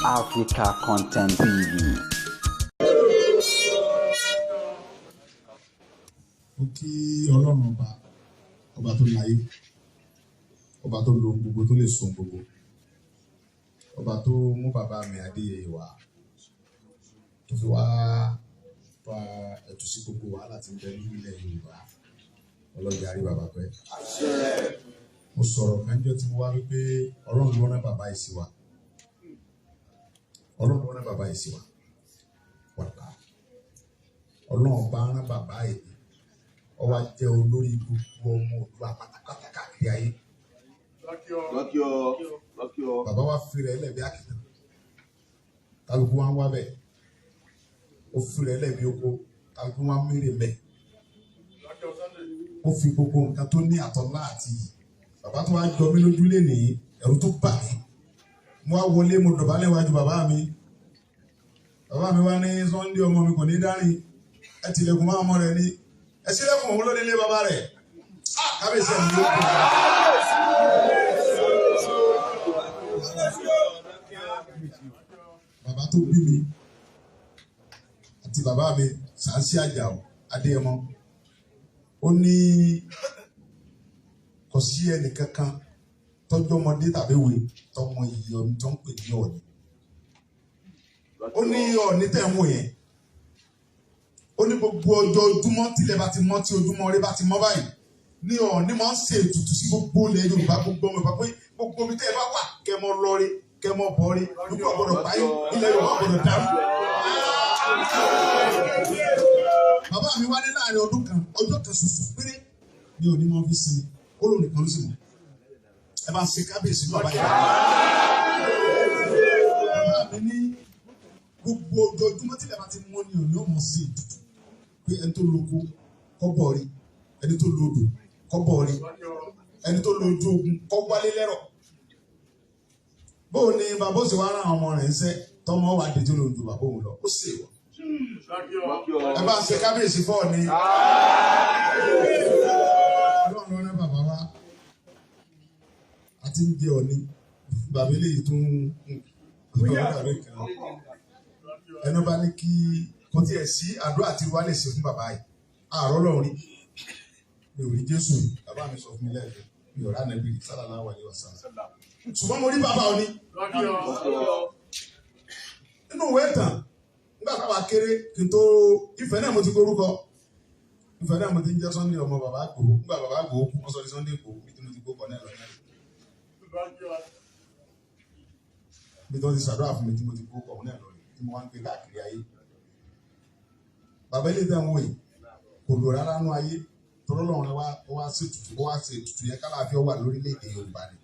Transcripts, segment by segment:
Africa Content TV. Mo kí Ọlọ́run ọba, ọba tó láyé, ọba tó lo gbogbo, tó lè so gbogbo, ọba tó mú bàbá mi Adéyẹyè wá, tó fi wá fa ẹ̀tù sí gbogbo wàhálà tí ń bẹ ní ilẹ̀ Yorùbá. Ọlọ́jà rí bàbá pẹ́. Mo sọ̀rọ̀ kanjọ́ tí mo wá wípé Ọlọ́run ló rán bàbá yìí sí wa. Ọlọ́run ló rán bàbá yìí sí wa. Wàlá. Ọlọ́run bá rán bàbá yìí. Ó wá jẹ́ olórí gbogbo ọmọ Oòduà pátápátá káàkiri ayé. Bàbá wa fi rẹ̀ lẹ̀ bí àkìtàn. Kálukú wa ń wá bẹ̀. Ó fi rẹ̀ lẹ̀ bí oko. Kálukú wa ń mérè mẹ́. Ó fi gbogbo nǹkan tó ní àtọ̀lá àti yìí. Bàbá tó wá jọ mí lójú lénìí, ẹ̀rù tó bà mí. Mo wá wọlé, mo dọ̀bálẹ̀ wájú bàbá mi. Bàbá mi wá ní Sunday ọmọ mi kò ní dárìn. Ẹ tilẹ̀kùn máa ọmọ rẹ̀ ní. Ẹ sílẹ̀kùn òun ló nílé bàbá rẹ̀. Á kábíyèsí ẹ̀ ń lò. Bàbá tó bí mi àti bàbá mi Sàǹsí Àjàó Adéyẹmọ. Ó ní kò sí ẹnì kankan tọ́jú ọmọdé tàbí ìwé tọmọ iye ọdún tó ń pè ní Ọọ̀ni. Ó ní Ọọ̀ni tẹ̀ ń wò yẹn. Ó ní gbogbo ọjọ́ ojúmọ́ tílẹ̀ bá ti mọ́, tí ojúmọ́ rẹ bá ti mọ́ báyìí ní Ọọ̀ni máa ń ṣe ètùtù sí gbogbo ilẹ̀ Yorùbá, gbogbo ọmọ Yorùbá, pé gbogbo omi tẹ́ ẹ bá wà kẹ́ mọ́ lọ́ọ́rẹ́, kẹ́ mọ́ bọ́ọ́rẹ́, gbogbo ọ̀gbọ́dọ̀ páyé, ilẹ̀ Yorùbá ọ̀gbọ́dọ̀ dàrú. Bàbá mi wá ní láàrin ọdún kan, ọjọ́ kan ṣoṣo péré ní òní máa fi sinmi, ó lóun nìkan ló sì mọ̀. Ẹ bá ń ṣe kábíyèsí bàbá yìí. Bàbá mi ní gbogbo ojoojúmọ́ tílẹ̀ bá ti mọ́ ní òní ó mọ̀ sí ètùtù pé ẹni tó lóko kọ́ bọ̀ rí, ẹni tó lodò kọ́ bọ̀ rí, ẹni tó lójú ogun kọ́ wálé lẹ́rọ̀. Bóò ni bàbá ó sì wá rán àwọn ọmọ rẹ̀ ń sẹ́ tọmọ wà dé tó lójú bàbá òun lọ, ó sì wọ̀. Ẹ bá ń ṣe kábíyèsí fọ́ ni. Ọlọ́run ló rán bàbá wa. A ti ń jẹ Ọọ̀ni. Bàbá eléyìí tún ń kan. Ẹnu bá ní kí kò tiẹ̀ sí àdúrà tí wàá lè ṣe fún bàbá yìí. Àárọ̀ lọ́run rí. Mi ò rí Jésù rí. Bàbá mi sọ fún mi lẹ́ẹ̀kan. Mi ò rà nẹ́bí rí. Sallallahu alaihi wasallam. Ṣùgbọ́n mo rí bàbá Ọọ̀ni. Nínú ìwé ìtàn, nígbà táwa kéré kí n tó Ifẹ̀ náà mo ti gbórúkọ. Ifẹ̀ náà mo ti ń jẹ́ Sunday ọmọ bàbá Ìgbòho. Nígbà bàbá Ìgbòho kú, wọ́n sọ ní Sunday Ìgbòho bí tí mo ti gbókọ̀ náà lọ náà. Bí tí wọ́n ti ṣàdúrà fún mi tí mo ti gbókọ̀ náà lọ tí mo wá ń gbé káàkiri ayé. Bàbá ilé ìtàn wò yìí kò lò rárá nú ayé tọ́lọ́ lọ́run wá wá sí ètùtù, ó wá sí ètùtù yẹn kálàáfíà wà lórílẹ̀‐èdè Yorùbá ni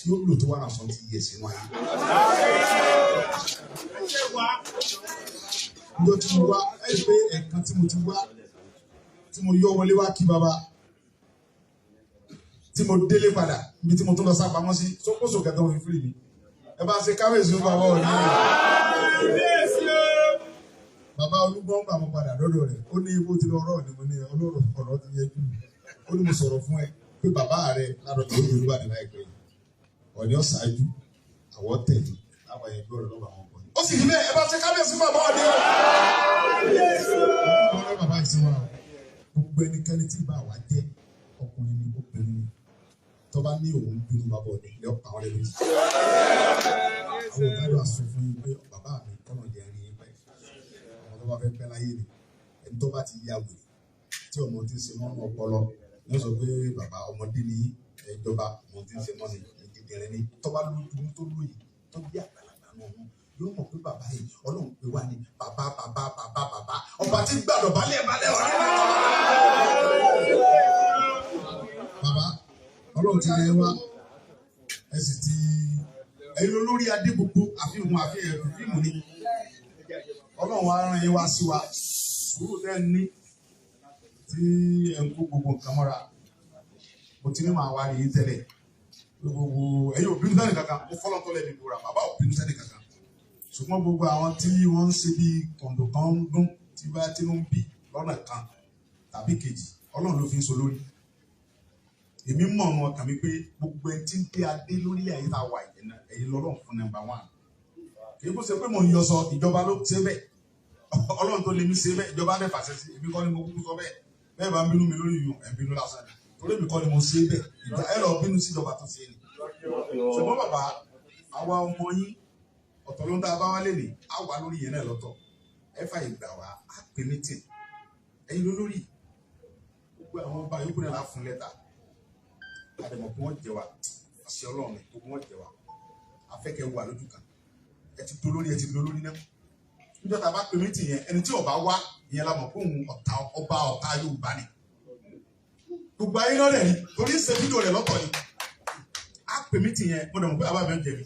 yóò lò tó wà náà sọ ti yẹ sínú ayé. Níjọ́ tí mo wá, ẹ rí pé ẹ̀ẹ̀kan tí mo ti wá, tí mo yọ wọlé wá kí bàbá, tí mo délé padà, ibi tí mo tún lọ sá pamọ́ sí, sókóso kẹta òfin fìrì mi. Ẹ bá ṣe kábíyèsí fún bàbá Ọọ̀ni. Bàbá Olúgbọ́n gbà mo padà lọ́dọ̀ rẹ̀, ó ní ibo ti lọ ọ̀rọ̀ ni mo ní ọlọ́rọ̀ ọ̀rọ̀ ti yẹ jù. Ó ní mo sọ̀rọ̀ fún ẹ pé bàbá rẹ̀ ládọ̀tà ó ní Olúbàdàn láìpẹ́ yìí. Ọọ̀ni ọ̀ṣáájú, àwọ̀ tẹ̀lé, láwọn ẹ̀yẹ gbọ́dọ̀ lọ́wọ́ àwọn ọkọ̀. Ó sì rí bẹ́ẹ̀, ẹ bá ṣe kábíyèsí bàbá Ọọ̀ni o. Ọlọ́run bàbá yìí sí wa o. Gbogbo ẹnikẹ́ni tí ìbá wa jẹ́ ọkùnrin ni obìnrin ni tó bá ní òun bínú bàbá Ọọ̀ni ilé ọ̀pá ọ̀rẹ́ méjì. Àwọn ọ̀gáyọ̀ àsọ fún yín pé bàbá mi kọ́nà jẹ́ ẹni yín pẹ́. Àwọn tó bá fẹ́ pẹ́ láyé ni ẹni tó bá ti ya wèrè tí ọmọ ti ń ṣe mọ́nú ọpọlọ ní sọ pé bàbá ọmọdé ni ìjọba ọmọ ti ń ṣe mọ́ni ìdídìrín ni tó bá lójú tó lóye tó bí àgbàlagbà náà wọn yóò mọ̀ pé bàbá yìí Ọlọ́run pé wá ní bàbá bàbá bàbá bàbá ọba tí gbàdọ̀ balẹ̀ balẹ̀ ọ̀rẹ́. Bàbá Ọlọ́run ti lè wá ẹ sì ti ẹ̀yin olórí adé gbogbo àfihàn àfihàn fíìmù ni Ọlọ́run wa rán yín wá sí wa sùúrù tẹ́ ẹ ní tí ẹ ń kó gbogbo nǹkan mọ́ra mo ti ní màá wá rí yín tẹ́lẹ̀ gbogbo ẹ̀yin ò bínú sẹ́ni kankan mo fọ́lọ́ tọ́lẹ̀ mi búra bàbá ò bínú sẹ́ni kankan ṣùgbọ́n gbogbo àwọn tí wọ́n ń ṣe bí kọ̀ǹdọ̀ kan ń dún tí bá tinú ń bí lọ́nà kan tàbí kejì Ọlọ́run ló fi ń so lórí. Èmi mọ̀ ọ́n kàn mí pé gbogbo ẹni tí ń dé adé lórílẹ̀ ayé tá a wà yìí ẹ̀yin lọ́lọ́run fún nọ́mbà 1. Kì í kó ṣe pé mò ń yọ sọ, ìjọba ló ṣe bẹ́ẹ̀. Ọlọ́run tó lè mí ṣe bẹ́ẹ̀, ìjọba dẹ̀ fàṣẹ sí. Èmi kọ́ ni mo kúkú sọ bẹ́ẹ̀. Bẹ́ẹ̀ bá ń bínú mi lórí ìyún, ẹ̀ ń bínú lásán ni. Torí èmi kọ́ ni mo ṣe bẹ́ẹ̀. Ẹ lọ bínú sí ìjọba tó ṣe ni. Ṣùgbọ́n bàbá, àwa ọmọ yín, ọ̀tọ̀ ló ń dá a bá wá lè ní, á wà lórí yẹn náà lọ́tọ̀. Ẹ fàyè gbà wá, á pè mítìn. Ẹ̀yin lólórí, gbogbo àwọn ọba yòókù náà lá fún lẹ́tà. Àdèmọ̀ kí wọ́n jẹ wa, àṣẹ Ọlọ́run ni gbogbo wọn jẹ wa. Afẹ́kẹ́ wà lójú kan. Ẹ ti dolórí, ẹ ti dolórí náà. Níjọ́ tá a bá pè mítìn yẹn, ẹni tí ọba wá, ìyẹn la mọ̀ pé òun ọ̀tá ọba ọ̀tá Yorùbá ni. Gbogbo ayé náà rẹ̀ ni, torí ṣe fídíò rẹ̀ lọ́tọ̀ ni. Á pè mítìn yẹn, mo dẹ̀ mọ̀ pé bàbá mi ń jẹ mi.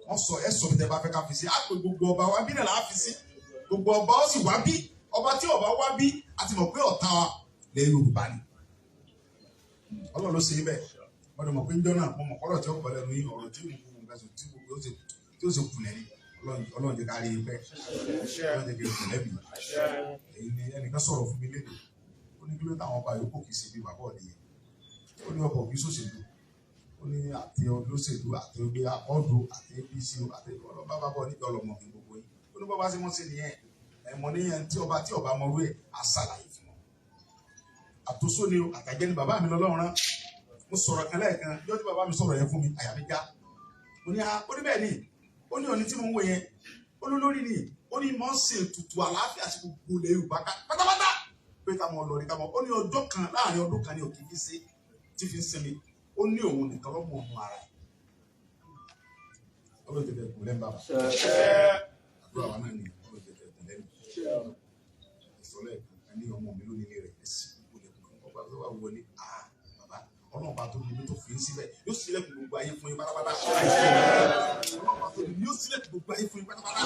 Wọ́n sọ ẹ sọ tẹ bá fẹ́ ká fi sí. Á pè gbogbo ọba wa bí náà là á fi sí. Gbogbo ọba ó sì wá bí. Ọba tí ọba wá bí, a ti mọ̀ pé ọ̀tá wa lẹ Yorùbá ni. Ọlọ́run ló ṣe bẹ́ẹ̀. Mo dẹ̀ mọ̀ pé njọ́ náà, mo mọ̀ kọ́rọ̀ tí ó pọ̀ lẹ́nu yín, ọ̀rọ̀ tí ó mú kú nǹkan sọ, tí gbogbo tí ó ṣe kù lẹ́ni. Ọlọ́run jẹ́ ká rí i pẹ́. Ọlọ́run jẹ́ kí n kù lẹ́bi. Èyí ni ẹnìkan sọ̀rọ̀ fún mi lédè. Ó ní kí ló táwọn ọba yòókù kì í ṣe bí bàbá ọ̀nì yẹn. Ó ní ọkọ̀ kì í ṣòṣèlú. Ó ní àti olóṣèlú àti ọgbẹ́ akọ́dù àti APC àti ọlọ́ba bàbá oníjọ́ ọlọ́mọ mi gbogbo yín. Ó ní bàbá sí wọ́n ṣe nìyẹn. Ẹ̀mọ́ níyẹn tí ọba mọrú ẹ̀ á ṣàlàyé fún wọn. Àtòsó ni àtàjẹ́ ni bàbá mi lọ́lọ́run rán. Mo sọ̀rọ̀ kan lẹ́ẹ̀kan, yọ́ tí bàbá mi sọ̀rọ̀ yẹn fún mi, àyà mi já. Mo ní ó ní bẹ́ẹ̀ ni, ó ní òní tí mo ń wò yẹn, ó ló lórí ni, ó ní mọ̀ ń ṣe ètùtù àlàáfíà sí gbogbo ilẹ̀ Yorùbá pátápátá. Pé ká mọ̀ lọ ní ká mọ̀, ó ní ọjọ́ kan láàrin ọdún kan ní òkè fi ṣe tí fi ń sinmi, ó ní òun nìkan lọ́mọ ọmọ ara ẹ̀. Ọlọ́run jẹ́ kẹ́ lẹ́nu bàbá. Àdúrà wa náà ni Ọlọ́run jẹ́ kẹ́ lẹ́nu. Ìsọ̀lẹ̀ kan ní ọmọ mi lónìí rẹ̀ ẹ̀sìn gbogbo ilẹ̀kùn fún ọba tó wà wọlé. Bàbá, Ọlọ́run bá tó ní tó fi ń síbẹ̀ yóò sílẹ̀kùn gbogbo ayé fún yín pátápátá. Ọlọ́run bá tó ní yóò sílẹ̀kùn gbogbo ayé fún yín pátápátá.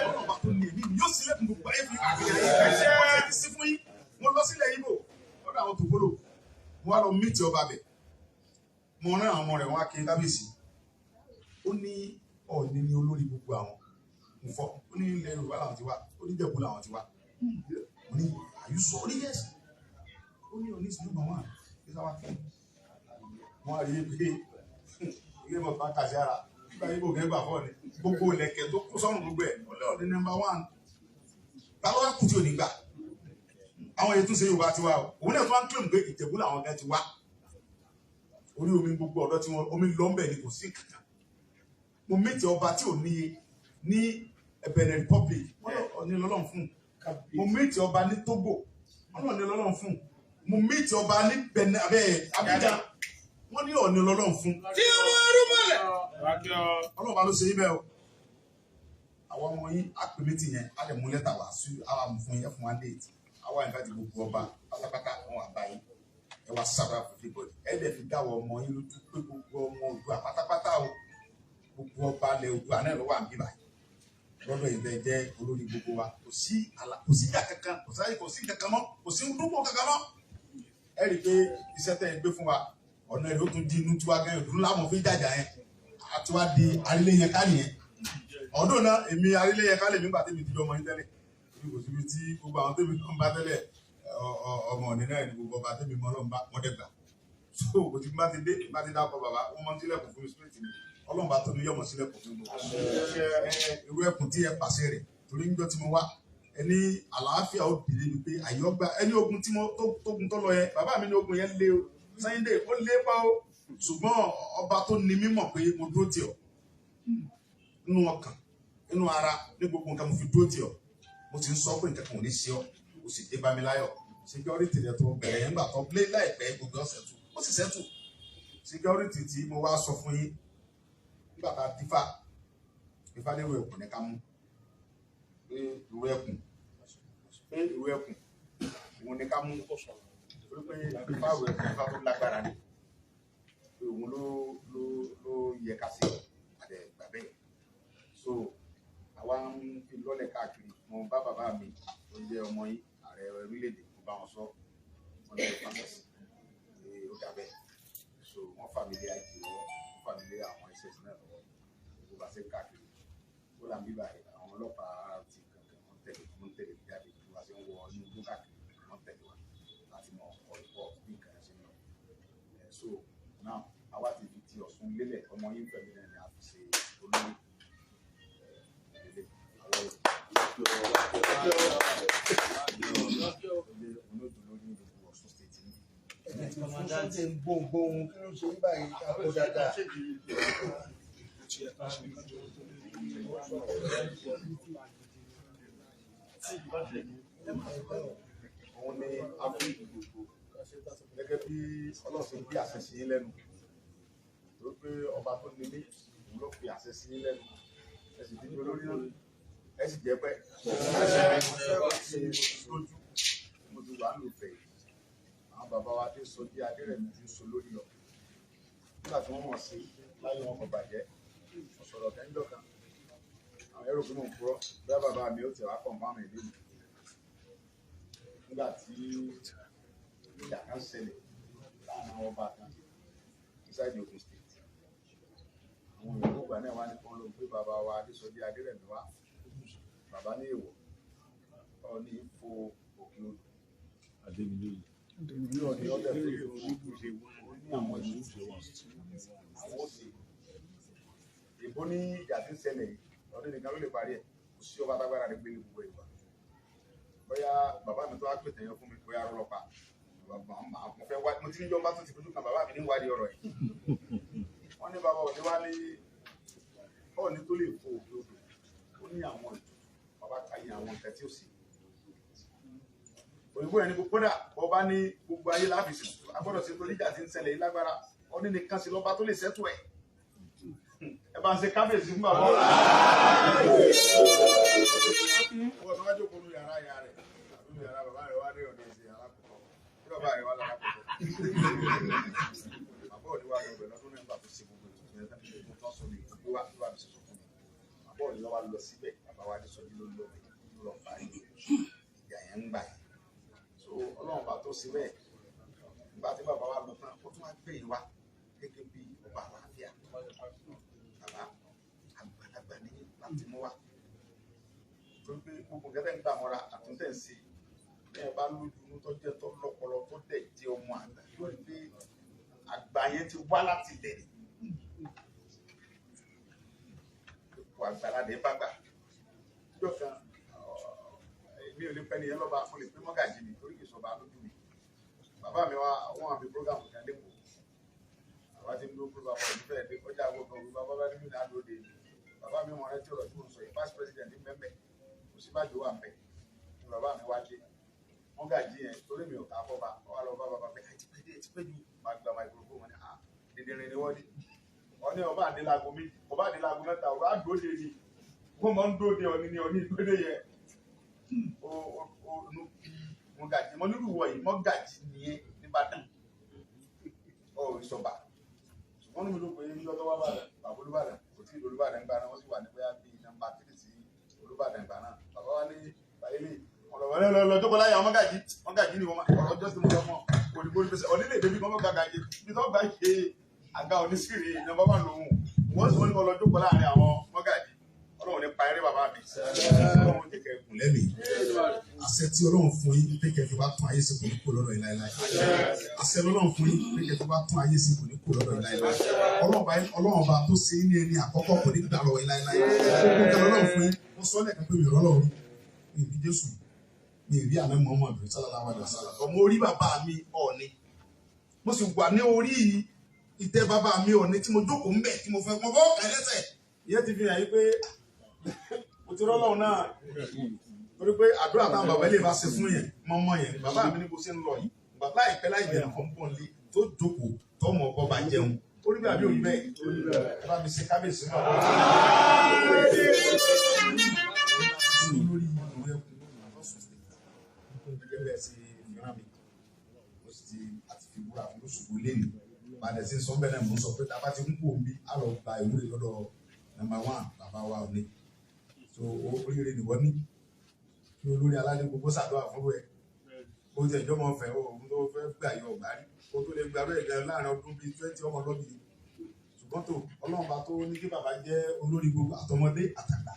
Ọlọ́run bá tó ní èmi yóò sílẹ̀kùn gbogbo ayé fún yín pátápátá. Wọ́n ti sí fún yín. Mo lọ sílẹ̀ Ìgbò lọ́dọ̀ àwọn tòkólò. Mo wá lọ mítì ọba bẹ̀. Mo rán àwọn ọmọ rẹ̀ wọ́n á kí kábíyèsí. Ó ní Ọọ̀ni ni olórí gbogbo àwọn. Mo fọ́, ó ní ilẹ̀ Yorùbá làwọn ti wá, ó ní Ìjẹ̀bú làwọn ti wá. Mo ní are you sorry? Yes. Ó ní Ọọ̀ni is number one. Wọ́n rí i pé ilé mọ̀ bá kàṣí ara nígbà yìí kò kẹ́ gbà fọ́ ni gbogbo ilẹ̀kẹ̀ tó kó sọ́run gbogbo ẹ̀ ọlọ́ọ̀ni nọ́mbà 1. Ta ló wá kù tí ò ní gbà? Àwọn èyí tún ṣe Yorùbá ti wá o. Òun náà tún wá ń kílèmù pé Ìjẹ̀bú làwọn gan ti wá. Orí omi gbogbo ọ̀dọ́ tí wọ́n omi lọ ń bẹ̀ ni kò sí kankan. Mo méjì ọba tí ò níye ní Benin Republic, wọ́n ní lọ́lọ́run fún. Mo méjì ọba ní Togo, wọ́n ní lọ́lọ́run fún. Mo méjì ọba ní Benin abẹ́ Abidjan, wọ́n ní Ọọ̀ni lọ́lọ́run fún. Tí ó máa rú mọ́lẹ̀. Ọlọ́run bá ló ṣe yín bẹ́ẹ̀ o. Àwọn ọmọ yín á pè mítì yẹn, á lè mú lẹ́tà wá sí àwa mú fún yín, ẹ fún wa déètì. Àwa ìfẹ́ ti gbogbo ọba pátápátá wọn àbá yín. Ẹ wá sábà fún everybody. Ẹ dẹ̀ fi dáwọ́ ọmọ yín lójú pé gbogbo ọmọ Oòduà pátápátá o. Gbogbo ọba ilẹ̀ Oòduà náà ló wà níbí báyìí. Lọ́dọ̀ yìí bẹ́ẹ̀ jẹ́ olórí gbogbo wa. Kò sí ìjà kankan, kò sáyé, kò sí kankan mọ́, kò sí dúpọ̀ kankan mọ́. Ẹ rí i pé iṣẹ́ tẹ́ ẹ gbé fún wa, ọ̀nà ìlú tún di inú tí wàá gẹ́yìn ọdún láwọn fi jàjà yẹn àti wá di arílé yẹn ká nìyẹn. Ọdún náà èmi arílé yẹn ká lè nígbà tèmi ti jọ ọmọ yín tẹ́lẹ̀. Èmi kò síbi tí gbogbo àwọn tèmi náà ń bá tẹ́lẹ̀ ọmọ ọ̀nì náà ni gbogbo ọba tèmi mọ́ ọlọ́run bá wọ́n dẹ̀gbà. So kò tí bá ti dé bá ti dákọ̀ bàbá wọ́n máa ń sílẹ̀kùn fún mi straight ni. Ọlọ́run bá tó ní yọ̀mọ̀ sílẹ̀kùn fún mi. Irú ẹkùn tí ẹ pàṣẹ rẹ̀ torí níjọ́ tí mo wá ẹni àlàáfíà ó dìde ni pé àyọ́gbà ẹni ogun tí mo tógun tó lọ yẹn bàbá mi ní ogun yẹn lé o. Sunday ó lé pa ó ṣùgbọ́n ọba tó ní mímọ̀ pé mo dúró tì ọ́ nínú ọkàn nínú ara ní gbogbo nǹkan mo fi dúró tì ọ́ mo ti ń sọ pé nǹkan kan ò ní ṣe ọ́ o sì dé bá mi láyọ̀ security rẹ̀ tó bẹ̀rẹ̀ yẹn gbà tó lé láìpẹ́ gbogbo ọ̀sẹ̀ tù ó sì sẹ́tù security tí mo wá sọ fún yín nígbà tá a dífá ifá lérò ẹkùn ní ká mú pé ìró ẹkùn pé ìró ẹkùn òun ní ká mú pé ifá ìró ẹkùn ifá tó lágbára ni pé òun ló ló ló yẹ ká sí àdẹ gbà bẹ́ẹ̀. So àwa ń fi lọ́lẹ̀ káàkiri. Mo bá bàbá mi tó jẹ́ ọmọ yín ààrẹ orílẹ̀-èdè mo bá wọn sọ wọn ní ìfàsẹ́sì pé ó dà bẹ́ẹ̀. So wọ́n fà mí lé IG lọ́wọ́, wọ́n fà mí lé àwọn SS náà lọ́wọ́. Gbogbo bá ṣe ń káàkiri ó là ń bíbà àwọn ọlọ́pàá ti kankan wọ́n tẹ̀lé jáde bí wọ́n ṣe ń wọ inú igbó káàkiri wọ́n tẹ̀lé wa láti mọ ọ̀pọ̀ bí nǹkan ṣe ń lọ. So now àwa ti fi ti Ọ̀ṣun lélẹ̀ ọmọ yín Fẹ́mi náà ni a fi ṣe olórí. ti ń gbohùngbohùn kí ló ṣe ń báyìí kápó dáadáa. Òun ni afúnìkì gbogbo gẹ́gẹ́ bí Ọlọ́run gbé àṣẹ sí yín lẹ́nu, torí pé ọba tó ní mí òun ló fi àṣẹ sí yín lẹ́nu, ẹ sì dín olórí náà, ẹ sì jẹ́ pẹ́. Lójú mo ti wà lófẹ̀ẹ́ àwọn bàbá wa ti sọ bí Adérẹ̀mí ti ń sọ lórí lọ nígbà tí wọ́n mọ̀ sí láyé wọn kò bàjẹ́. Mo sọ̀rọ̀ kẹ́ńjọ́ kan, àwọn ẹrù fún mi purọ́ bí bàbá mi ó tẹ̀ wá kàn fáwọn ìlú mi nígbà tí ìjà kan ṣẹlẹ̀ láàrin àwọn ọba kan inside Ogun State. Àwọn òyìnbó ìgbà náà wá ní kán ló gbé bàbá wa Adésọjí Adérẹ̀mí wá. Bàbá ní èèwọ̀ Ọọ̀ni fo òkè odò ní ọ̀nì ọ̀dẹ̀ tó lè fo ní àwọn ìlú àwọn òsè ìbò ní ìjà tí ń ṣẹlẹ̀ yìí ọdún nìkan ló lè parí ẹ̀. Kò sí ọba tágbára rẹ̀ gbélé gbogbo ìwà. Bóyá bàbá mi tó wá pètè yẹn fún mi, bóyá rọlọ́pàá mo fẹ́ wá, mo ti ní jọba tó ti fojú kan bàbá mi ní ìwádìí ọ̀rọ̀ yìí. Wọ́n ní bàbá òní wá ní Ọọ̀ni tó lè fo òkè odò, ó ní àwọn ètùtù bàbá ka yẹ àwọn nǹkan tí ó sì òyìnbó yẹn ní kódà ọba ní gbogbo ayé láàfin sí agbọ́dọ̀ sí torí ìjà tí ń ṣẹlẹ̀ yìí lágbára. Ọọ̀ni nìkan sí lọ́ba tó lè ṣẹ́tù ẹ̀. Ẹ bá ń ṣe kábíyèsí fún bàbá ọ̀la. Wọ́n tó wá jókòó ní yàrá ìyá rẹ̀ àbí ní yàrá bàbá rẹ̀ wá ní ọ̀dọ̀ ìṣe alákọ̀ọ́kọ́ tí bàbá rẹ̀ wá lálákọ̀ọ́kọ́. Bàbá òní wà lọ́bẹ̀ lọ́dún náà nígbà tó ṣe gbogbo ètò ìyẹn tán tó tán sọ ní gbogbo wa tó bá mi sọ̀sọ̀ fún mi. Bàbá òní lọ́wọ́ lọ síbẹ̀, bàbá wa dé sọ́jú ló lọ bẹ̀ ló lọ parí ìjà yẹn ń gbà yẹn. So Ọlọ́run bá tó ṣe bẹ́ẹ̀ nígbà tí bàbá wa lọ tán, ó tún wá gbé yìí wá gẹ́gẹ́ bí ọba àlàáfíà. Bàbá àgbàlagbà ní láti mú wa torí pé gbogbo nǹkan tẹ́ ń gbà mọ́ra àtúntẹ̀ ń ṣe bẹ́ẹ̀ bá lójú inú tó jẹ́ tó lọ́pọlọ tó dẹ̀ jẹ́ ọmọ àgbà yóò rí pé àgbà yẹn ti wá láti ilẹ̀ ni. Ipò àgbàlá dé bá gbà níjọ́ kan, mi ò lè pẹ́ nìyẹn lọ́ba, mo lè pé mọ́gàjì mi torí kì í sọba lójú mi. Bàbá mi wá wọ́n àbí program kan lẹ́kọ̀ọ́, bàbá ti ń dúró pé bàbá òní fẹ́ẹ́ dé ọjà àgọ́ kan òru, bàbá bá nínú ìdádúró de bàbá mi wọn rántí ọ̀rọ̀ tí mo ń sọ yìí. Vice president ní mẹ́mẹ́ Ọ̀ṣínbàjò wà mẹ́ ni bàbá mi wá dé mọ́gàjì yẹn torí mi ò ká fọ́ba wà lọ bá bàbá pé àti pé dé ti pé ju máa gba microphone wọn ni à dídìrín ni wọ́n dé. Wọ́n ní ọba àdélago méjì, ọba àdélago mẹ́ta, ọba àdóde ni wọ́n máa ń dóde ọ̀ní ni ọ̀ní ìdóde yẹ ó ó nú bí mọ́gàjì mọ́ nírú wọ̀ yìí mọ́gàjì nìyẹn nìbàdàn ọ̀ ìsọ̀bà. Ṣùgbọ́n ní mi ló pé ní ọjọ́ wá bàdàn bàbá Olúbàdàn kò tí ì Olúbàdàn gbà náà, wọ́n sì wà ní bóyá bíi nọ́mbà 3 sí Olúbàdàn gbà náà. Bàbá wa ní bàyẹ́lẹ̀ ọ̀rọ̀ lọ jókòó láyà mọ́gàjì mọ́gàjì ni wọ́n ọ̀rọ̀ jọ́sìn mo lọ mọ́ òdìbò olùfẹsẹ̀ ọ̀ní lè débi kọ́ mọ́gàjì bí tó bá ṣe àga oníṣìírí nọ́mbà wà lóhùn wọ́n sì wọ́n ní kọ́ lọ jókòó láàrin àwọn mọ́gàjì. Ọlọ́run ní pa eré bàbá mi, Ọlọ́run jẹ́ kẹ́ gùn lẹ́mìí. Àṣẹ tí Ọlọ́run fún yín pé kẹ́ fi wá tún ayé sí kò ní kú lọ́dọ̀ yín láéláé. Àṣẹ Ọlọ́run fún yín pé kẹ́ fi wá tún ayé sí kò ní kú lọ́dọ̀ yín láéláé. Ọlọ́run bá tó ṣe ní ẹni àkọ́kọ́ kò ní gbà lọ́wọ́ yín láéláé. Gbogbo nǹkan Ọlọ́run fún yín, mo sọ lẹ́ẹ̀kan pé mi ò rọ́lọ́run rí, mi ì rí Jésù, mi ì rí àná Muhammadu sallallahu alaihi wasallam. Ọmọ orí bàbá mi Ọọ̀ni, mo sì wà ní orí ìtẹ́ bàbá mi Ọọ̀ni tí mo jókòó ń bẹ̀ tí mo fẹ́ mo fọ́ kàn lẹ́sẹ̀. Ìyẹn ti fi hàn yín pé mo ti rọ́lọ́run náà torí pé àdúrà táwọn bàbá ilé bá ṣe fún yẹn mọ́mọ́ yẹn ni bàbá mi ní bó ṣe ń lọ yìí bàbá láìpẹ́ láì jẹun kan pọ̀ nílé tó jókòó tọmọ ọkọ bá jẹun ó rí bí àbí òyìn bẹ́ẹ̀ ẹ bá mi ṣe kábíyèsí náà. Lórí ìlú ẹkùn lọ́sùn state gẹ́gẹ́ bẹ́ẹ̀ ṣe fìràn mi, mo sì ti àti fi wúrà fún lóṣogbo lẹ́nu padà sí sọ́nbẹ́ náà. Mo ń sọ pé tá a bá ti ń kú omi á lọ gba ìwúre lọ́dọ̀ nọ́mbà 1 bàbá wa òní. So oríire nìwọ ní kí olórí aládé gbogbo ṣàdúrà fún ẹ bó ti ẹjọ́ mọ̀ fẹ́ òun tó fẹ́ gbà yọ ọ̀gbá rí kó tó lè gba bẹ́ẹ̀ gan láàrin ọdún bíi 20 ọmọ lọ́bì. Ṣùgbọ́n tó Ọlọ́run bá tó ní kí bàbá jẹ́ olórí gbogbo àtọmọdé àtàgbà,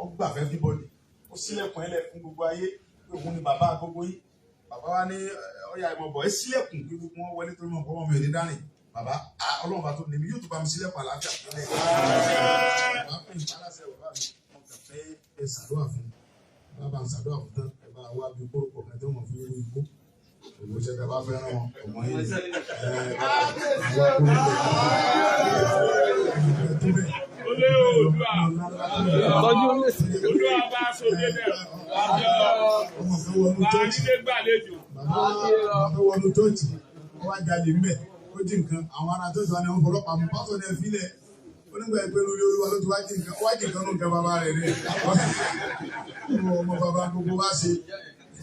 ó gbà fẹ́ bíbọ́dì, ó sílẹ̀kùn ẹlẹ̀ fún gbogbo ayé pé òun ni bàbá gbogbo yìí. Bàbá wa ní ọ̀yà ìmọ̀bọ̀ ẹ sílẹ̀kùn kí gbogbo wọn wọlé torí mọ̀ ọmọ mi ò ní dárìn. Bàbá Ọlọ́run bá tó ní mi yóò tó bá mi sílẹ̀kùn àlàáfíà fúnlẹ̀. Bàbá pè mí aláṣẹ bàbá mi, mo kàn fẹ́ ẹ ṣàdúrà fún mi. Bàbá ń ṣàdúrà fún tán, ẹ bá wá bí kórópọ̀ kan tí wọ́n fi wú igbó. Òwò ṣe tẹ bá fẹ́ràn wọn, ọmọ yìí ni ẹ àwọn akóni tó bẹ̀. Olé Oòduà. Oòduà bá sóde dẹ̀. Ọmọ kan wọnú Bá chọ́ọ̀chì, nílé gbàlejò. bàbá kan wọnú chọ́ọ̀chì, ó wá jalè ńbẹ̀, ó jí nǹkan, àwọn ará chọ́ọ̀chì wa ni wọ́n fọlọ́pàá mú, pásọ̀ ní ẹ fílẹ̀. Ó nígbà pé lórí Olúwa ló ti wá jí nǹkan, ó wá jí nǹkan nù nǹkan bàbá rẹ̀ rẹ̀. Ọmọ bàbá gbogbo bá ṣe,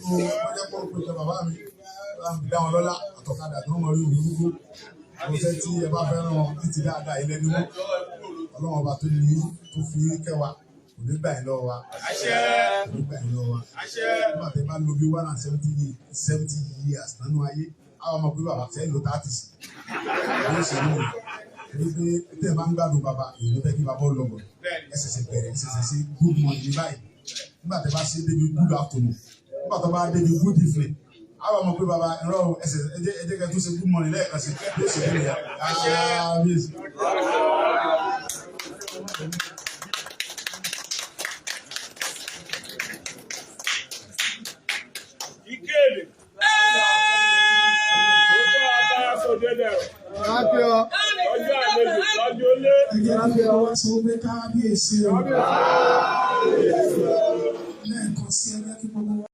ó jẹ́ pọ̀ pé bàbá mi, bá ń dá wọn lọ́lá, àtọ̀kadà tó ń mọ orí òfurufú. Mo fẹ́ tí ẹ bá fẹ́ràn wọn ní ti dáadáa ilẹ̀ ni wọ́n. Ọlọ́run ọba tó ní tó fi kẹwàá kò ní gbà yín lọ́wọ́ wa. Àṣẹ. Kò ní gbà yín lọ́wọ́ wa. Àṣẹ. Nígbà tẹ bá lo bí 170 years nínú ayé, àwọn ọmọ pé bàbá tẹ́ lo 30 sí. Yóò ṣe ní ìlú. Torí pé tẹ́ ẹ bá ń gbádùn bàbá, èyí ló fẹ́ kí bàbá ó lọ bọ̀. Ẹ ṣẹ̀ṣẹ̀ bẹ̀rẹ̀, ẹ ṣẹ̀ṣẹ̀ ṣe good morning ní báyìí. Nígbà tẹ bá ṣe débi good afternoon, nígbà tó bá débi good evening, àwọn ọmọ pé bàbá ìrọ̀ ẹ ṣẹ̀ṣẹ̀ ẹ jẹ́ kẹ́ tún ṣe good morning lẹ́ẹ̀kan sí. Yóò ṣe ní ìyá. Kábíyèsí. Ìkéde. Oòduà bá sóde dẹ̀. Lọ́jọ́ àlejò, lọ́jọ́ lé. Ẹ jẹ́ kí ọwọ́ sọ pé kábíyèsí o.